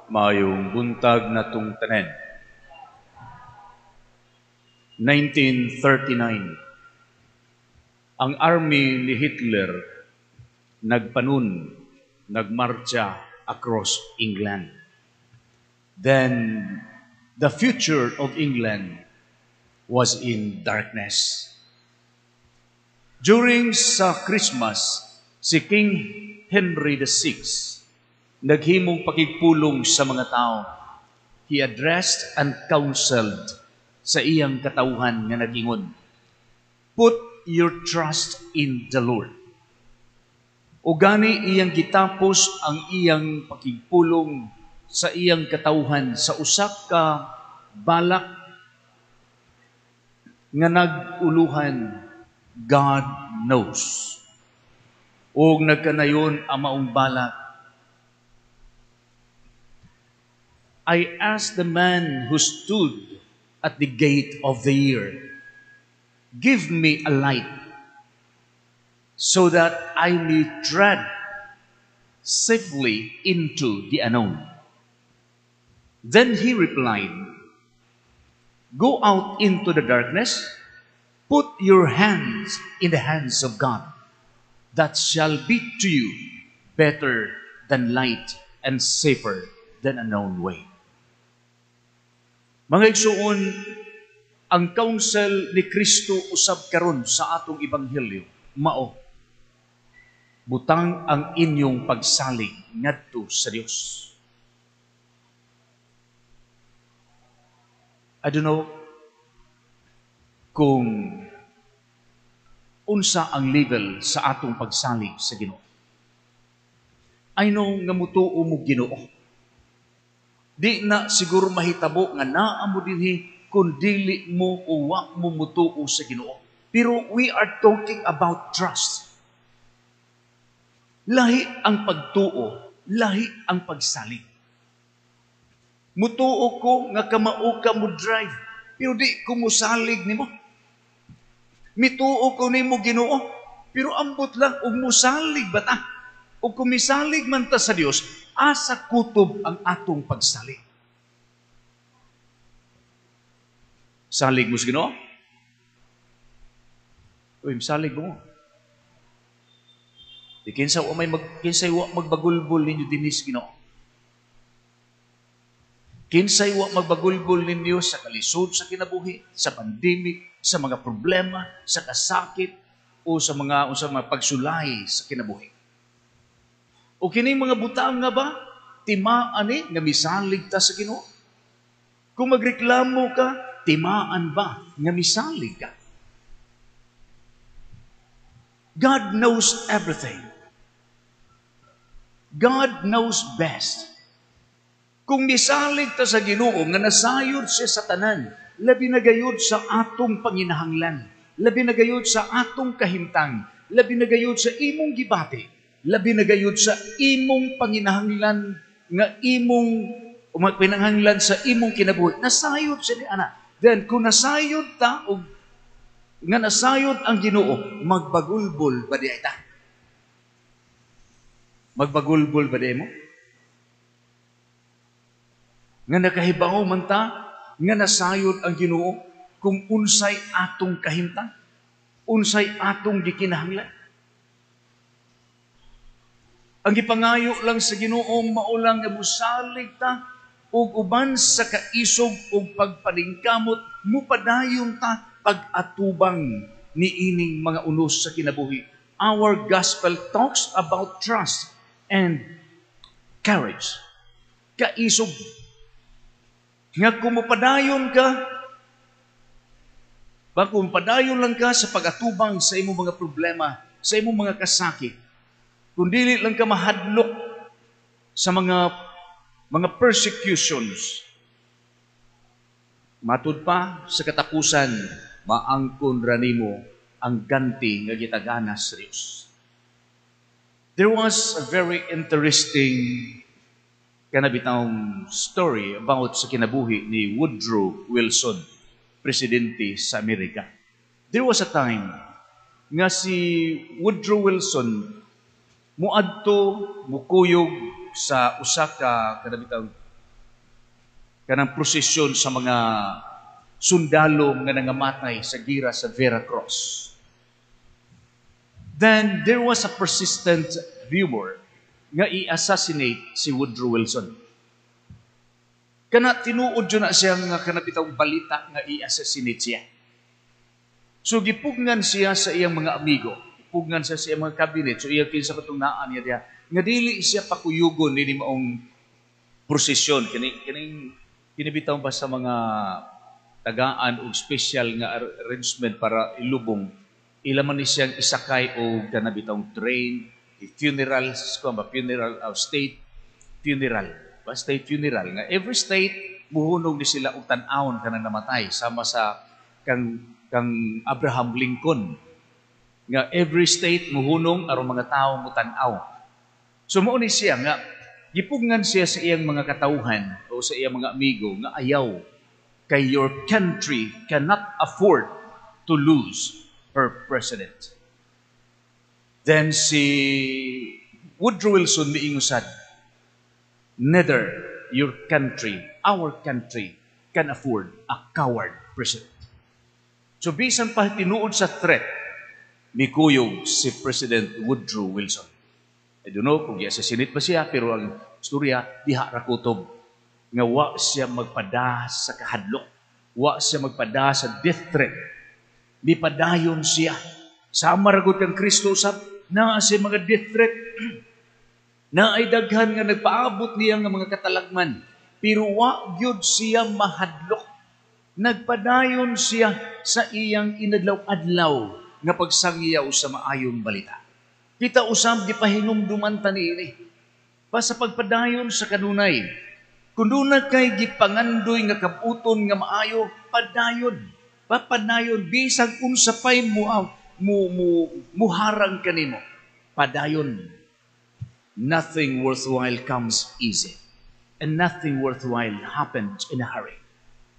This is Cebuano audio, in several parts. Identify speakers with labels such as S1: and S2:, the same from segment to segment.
S1: Maayong buntag natong tanan. 1939, ang army ni Hitler nagpanon, nagmarcha across England. Then the future of England was in darkness. During sa Christmas, si King Henry VI naghimong pakigpulong sa mga tao. He addressed and counseled sa iyang katawhan nga nag-ingon, "Put your trust in the Lord." O gani iyang gitapos ang iyang pakigpulong sa iyang katawhan sa usa ka balak nga nag-uluhan, "God Knows." Og nagkanayon ang maong balak, "I asked the man who stood at the gate of the year, 'Give me a light so that I may tread safely into the unknown.' Then he replied, 'Go out into the darkness, put your hands in the hands of God. That shall be to you better than light and safer than a known way.'" Mga igsuon, ang counsel ni Kristo usab karon sa atong ebanghelyo mao, butang ang inyong pagsalig ngadto sa Dios. I don't know kung unsa ang level sa atong pagsalig sa Ginoo. I know nga mutuo mo Ginoo. Di na siguro mahitabo nga naa mo dinhi kung dili mo o wa mo mutuo sa Ginoo. Pero we are talking about trust. Lahi ang pagtuo, lahi ang pagsalig. Mutuo ko nga kamao ka mo drive, pero di ko mosalig nimo. Mituo ko nimo Ginoo, pero ambot lang og mosalig ba ta? O kung misalig man ta sa Dios, asa kutob ang atong pagsalig? Salig mo sa Ginoo? Uy, salig mo. Di kinsa wa may mag, kinsay wa magbagulbol ninyo dinhi sa Ginoo. Kinsay wa magbagulbol ninyo sa kalisod sa kinabuhi, sa pandemic, sa mga problema, sa kasakit o sa mga pagsulay sa kinabuhi. O kining mga butang nga ba timaan ni nga misalig ta sa Ginoo? Kung magreklamo ka, timaan ba nga misalig ka? God knows everything. God knows best. Kung misalig ta sa Ginoo nga nasayod siya sa tanan, labi na gayud sa atong panginahanglan, labi na gayud sa atong kahimtang, labi na gayud sa imong gibati, labi na gayud sa imong panginahanglan nga imong pinanghanglan sa imong kinabuhi, nasayod siya ni ana. Then kung nasayod ta og nga nasayod ang Ginoo, magbagulbol ba di ay ta? Magbagulbol ba di mo? Nga nakahibaw man ta nga nasayod ang Ginoo kung unsay atong kahimtang, unsay atong gikinahanglan. Ang gipangayo lang sa Ginoo mao lang nga mosalig ta ug uban sa kaisog ug pagpaningkamot mupadayon ta pag-atubang niining mga unos sa kinabuhi. Our gospel talks about trust and courage. Kaisog. Nga kung mupadayon ka, ba kung padayon lang ka sa pag-atubang sa imong mga problema, sa imong mga kasakit, kung dili lang ka mahadlok sa mga persecutions, matud pa sa katapusan, maangkon ra nimo ang ganti nga gitagana sa Dios. There was a very interesting kanabitawng story about sa kinabuhi ni Woodrow Wilson, presidente sa Amerika. There was a time nga si Woodrow Wilson muadto mukuyog sa usa ka kanabitang Kanang prosesyon sa mga sundalo nga nangamatay sa gira sa Vera Cruz. Then there was a persistent rumor nga i-assassinate si Woodrow Wilson. Kana tinuod jud na siya nga kana bitawng balita nga i-assassinate siya. So gipugnan siya sa iyang mga amigo, gipugnan siya sa iyang mga cabinet, so iyang kinsa katong naa niya diha, nga dili siya pakuyugon nini maong prosesyon kini kining kini bitaw ba sa mga tagaan og special nga arrangement para ilubong, ila man ni siyang isakay og kana bitawng train, funeral kuan ba, funeral of state funeral ba, state funeral nga every state muhunong ni sila og tan-awon kanang namatay, sama sa kang Abraham Lincoln nga every state muhunong aron mga tawo mutan-aw. So mao ni siya nga gipugnan siya sa iyang mga katawhan o sa iyang mga amigo nga ayaw kay your country cannot afford to lose her president. Then si Woodrow Wilson miingon sad, "Neither your country, our country, can afford a coward president." So bisan pa tinuod sa threat, mikuyog si President Woodrow Wilson. I don't know kung i-assassinate ba siya, pero ang istorya, diha ra kutob nga wa siya magpada sa kahadlok. Wa siya magpada sa death threat. Mipadayon siya. Sama ra gud kang Kristo usab, naa siya mga death threat. Naay daghan nga nagpaabot niya nga mga katalagman. Pero wa gyud siya mahadlok. Nagpadayon siya sa iyang inadlaw-adlaw nga pagsangiyaw sa maayong balita. Kita usab, gipahinumduman ta niini. Pa sa pagpadayon sa kanunay. Kung duna kay gipangandoy nga kabuton nga maayo, padayon. Papadayon bisag unsa pay mo muharang kanimo. Padayon. Nothing worthwhile comes easy. And nothing worthwhile happens in a hurry.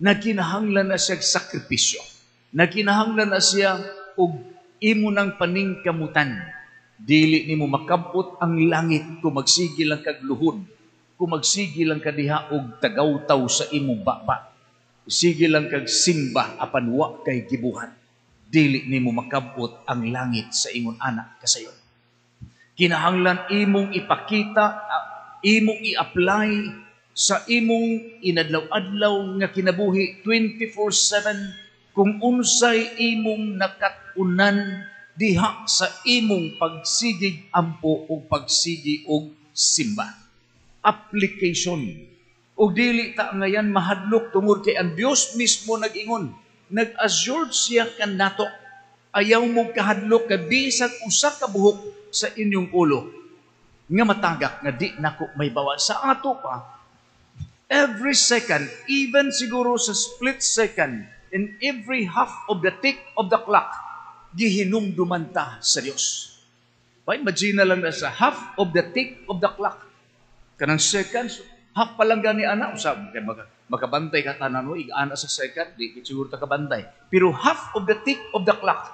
S1: Nagkinahanglan na siya sakripisyo. Nagkinahanglan na siya og imo nang paningkamutan. Dili nimo makabot ang langit kung magsige lang kag luhod, kung magsige lang ka diha og tagawtaw sa imong baba. Sige lang kag simba apan wa kay gibuhat. Dili nimo makabot ang langit sa ingon ana kasayon. Kinahanglan imong ipakita, imong i-apply sa imong inadlaw-adlaw nga kinabuhi 24/7 kung unsay imong nakat-unan diha sa imong pagsigig ampo o pagsigi og simba. Application. O dili ta ngayan mahadlok tungod kay ang Dios mismo nag-ingon. Nag-assured siya kanato. Ayaw mo kahadlok kay bisag usa ka buhok sa inyong ulo nga matagak nga di nako may bawa. Sa ato pa, every second, even siguro sa split second, in every half of the tick of the clock, gihinumduman ta sa Dios. Pa imagine na lang na sa half of the tick of the clock. Kanang seconds, half pa lang gani ana usab kay makabantay ka tanan mo ana sa second, di siguro ta kabantay. Pero half of the tick of the clock,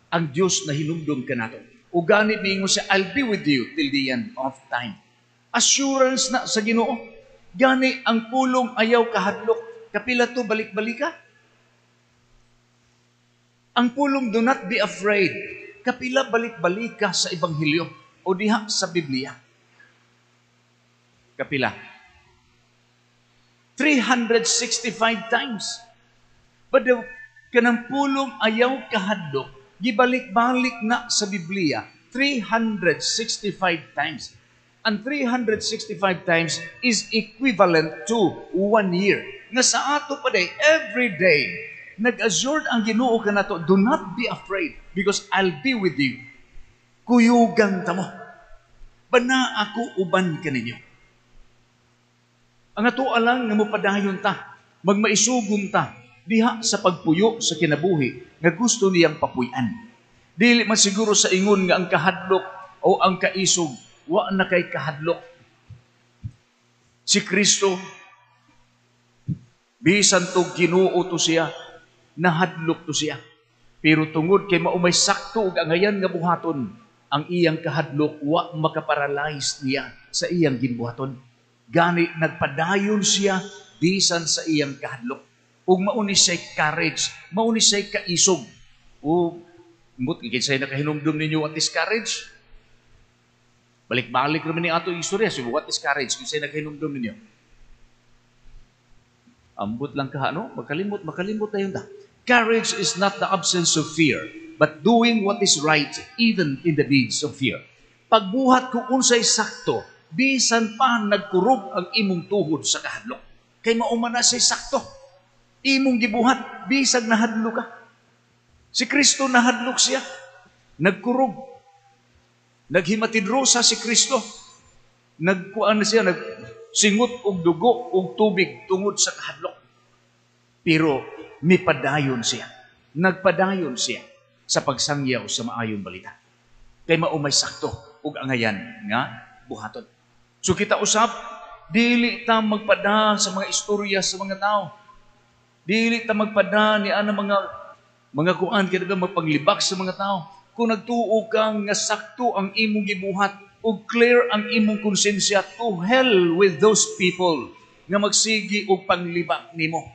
S1: ang Dios na hinumdum kanato. O gani miingon siya, "I'll be with you till the end of time." Assurance na sa Ginoo. Gani ang pulong ayaw kahadlok. Kapila to balik-balika? Ang pulong do not be afraid. Kapila balik-balika sa Ebanghelyo o diha sa Biblia? Kapila? 365 times. But the kanang pulong ayaw kahadlok, gibalik-balik na sa Biblia 365 times. And 365 times is equivalent to one year. Nga sa ato pa day, every day, nag-assured ang Ginoo kanato, "Do not be afraid because I'll be with you." Kuyugan ta mo. Bana ako uban kaninyo. Ang ato lang nga mopadayon ta, magmaisugon ta, diha sa pagpuyo sa kinabuhi nga gusto niyang papuy-an. Dili man siguro sa ingon nga ang kahadlok o ang kaisog, wa na kay kahadlok. Si Kristo, bisan to Ginoo to siya, nahadlok to siya. Pero tungod kay maumay sakto ug angayan nga buhaton, ang iyang kahadlok wa makaparalyze niya sa iyang ginbuhaton. Gani nagpadayon siya bisan sa iyang kahadlok. Ug mao ni siya'y courage, mao ni siya'y kaisog. O mut kinsay nakahinumdum ninyo, what is courage? Balik-balik naman ni ato istorya. So what is courage? Kinsay nakahinumdum ninyo? Ambot lang ka, no? Makalimot, makalimot na yun ta. Courage is not the absence of fear, but doing what is right even in the midst of fear. Pagbuhat kung unsay sakto, bisan pa nagkurog ang imong tuhod sa kahadlok. Kay mao man na siya'y sakto. Imong gibuhat, bisag nahadlok ka. Si Kristo, nahadlok siya. Nagkurog. Naghimatidrosa si Kristo. Nagkuan siya, nagsingot og dugo og tubig tungod sa kahadlok. Pero mipadayon siya. Nagpadayon siya sa pagsangyaw sa maayong balita. Kay mao may sakto ug angayan nga buhaton. So kita usab, dili ta magpada sa mga istorya sa mga tao. Dili ta magpada ni ana mga kuan kay magpanglibak sa mga tao. Kung nagtuo ka nga sakto ang imong gibuhat ug clear ang imong konsensya, to hell with those people nga magsigi og panglibak nimo.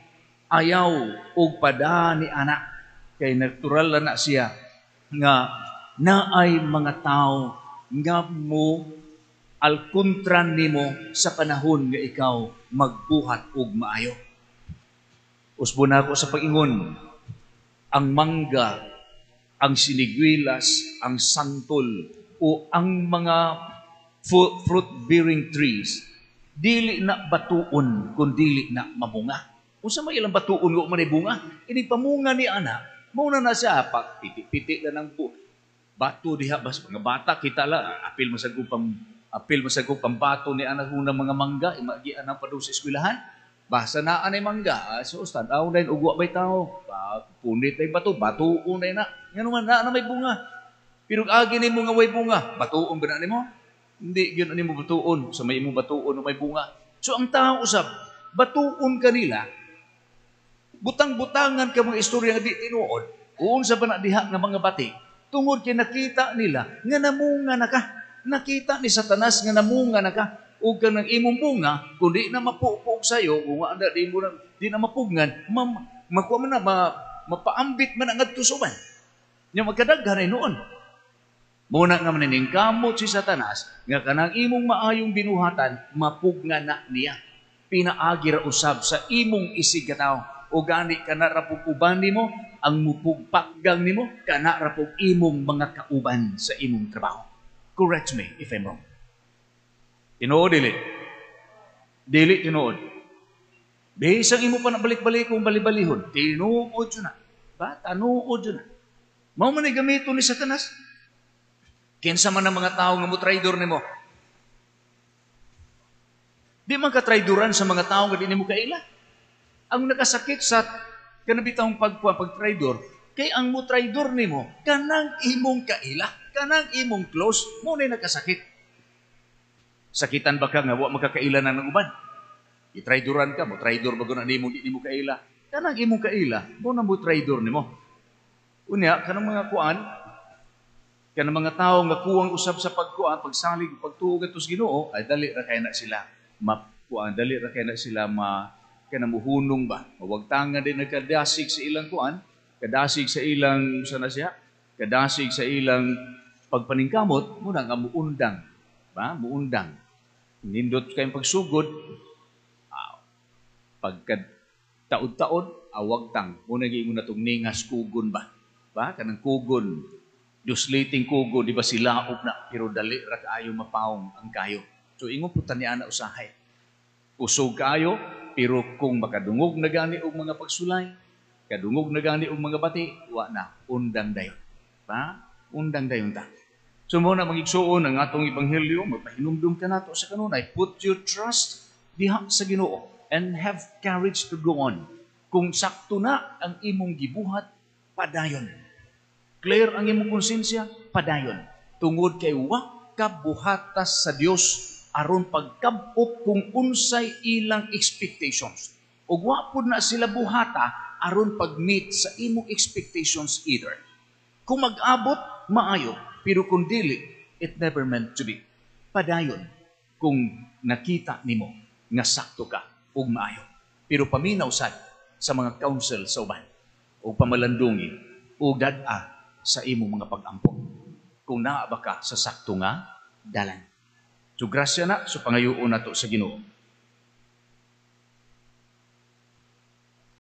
S1: Ayaw og pada ni ana, kay natural na siya nga naay mga tao nga mo alkontra nimo sa panahon nga ikaw magbuhat og maayo. Usbon ako sa pag-ingon, ang mangga, ang sinigwilas, ang santol, o ang mga fruit-bearing trees, dili na batuon kung dili na mamunga. Unsa may ilang batuon ko man bunga? Ini pamunga ni ana, mao na na siya pak piti-piti na ng bato diha, bas mga bata kita la apil masag ko pambato ni ana unang mga mangga imagi ana pa sa eskwelahan. Basta na anay mangga, so tan-aw na ugwa bay tao ba, punit ay bato, batuon na na ngano man na, na may bunga. Pero agi nimo nga way bunga, batuon ba na nimo? Hindi gyud nimo batuon. Sa may imong batuon may bunga. So ang tao usab, batuon kanila, butang-butangan ka mga istorya nga di tinuod, unsa ba na diha nga mga bati, tungod kay nakita nila nga namunga na ka. Nakita ni Satanas nga namunga na ka. Ug kanang imong bunga, kung di na mapupuog sayo, kung na, di mo na, di na mapugnan, makuha man na, mapaambit man ang ngadto sa uban. Nya magkadaghan ay noon. Muna nga maningkamot si Satanas nga kanang imong maayong binuhatan mapugnan na niya. Pinaagi ra usab sa imong isig katawo. O gani kana ra pug uban nimo, ang mupugpakgang nimo, kana ra pug imong mga kauban sa imong trabaho. Correct me if I'm wrong. Tinuod dili? Dili tinuod. Bisang imo pa na balik-balik kung bali-balihon, tinuod jud na. Ba, tanuod jud na. Mao man ay gamiton ni Satanas. Kinsa man ang mga tao nga mo traidor nimo? Di man ka traidoran sa mga tao nga di nimo kaila. Ang nakasakit sa kanabitang pagkuha pagtraidor, kay ang mo traidor nimo kanang imong kaila, kanang imong close, mo na nakasakit. Sakitan ba ka nga wa makakaila na ng uban? Itraidoran ka, mo traidor ba guna nimo di nimo kaila? Kanang imong kaila, mo na mo traidor nimo. Unya kanang mga kuan, kanang mga tawo nga kuwang usab sa pagkuan, pagsalig, pagtuo kadto sa Ginoo, ay dali ra kay na sila makuan, dali ra kay na sila ma kanang muhunong ba. Mawagtangan din nagkadasig sa ilang kuan, kadasig sa ilang sa na siya, kadasig sa ilang pagpaningkamot, muna nga muundang, ba? Muundang. Nindot kayong pagsugod, pagka taod-taod, awagtang. Muna giingon na itong ningas kugon ba? Ba? Kanang kugon, dusliting kugon, di ba silaop na, pero dali ra kaayo mapawong ang kayo. So ingon po tani ana usahay. Usog kaayo, pero kung makadungog na gani og mga pagsulay, kadungog na gani og mga bati, wa na, undang dayon. Ba? Undang dayon ta. So mo na magigsuon ang atong ebanghelyo, magpahinumdum ka nato sa kanunay. Put your trust diha sa Ginoo and have courage to go on. Kung sakto na ang imong gibuhat, padayon. Clear ang imong konsensya, padayon. Tungod kay wa ka buhatas sa Dios aron pagkabot kung unsay ilang expectations. Ug wa pud na sila buhata aron pag-meet sa imong expectations either. Kung mag-abot, maayo. Pero kung dili, it never meant to be. Padayon kung nakita nimo nga sakto ka ug maayo. Pero paminaw sad sa mga counsel sa uban o pamalandungi o dad-a sa imong mga pag-ampo kung naa ba ka sa sakto nga dalan. So grasya na, so pangayoon nato sa Ginoo.